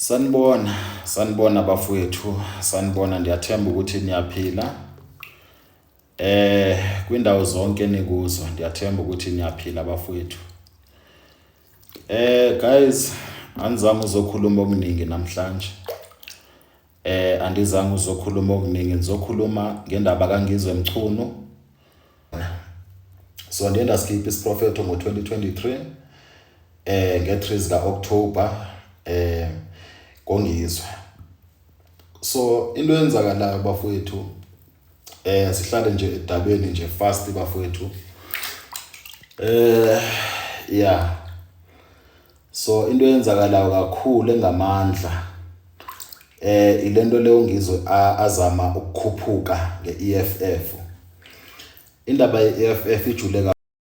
Sanibona, sanibona bafowethu, sanibona ndiyathemba ukuthi niyaphila. Kwindawo zonke nikuzo ndiyathemba ukuthi niyaphila bafowethu. Guys, anizange uzokhuluma okuningi namhlanje. Andizange uzokhuluma okuningi, ngizokhuluma ngendaba kaNgizwe Mchunu. So ndiye ndasikhipha isiprofetho ngo-2023 nge-3 zika-October ngoNgizwe. So into eyenzakalayo bafowethu, sihlale nje edabeni nje fast bafowethu. Yeah. So into eyenzakalayo kakhulu engamandla ilento leyo Ngizwe azama ukukhuphuka nge-EFF. Indaba ye-EFF ijule.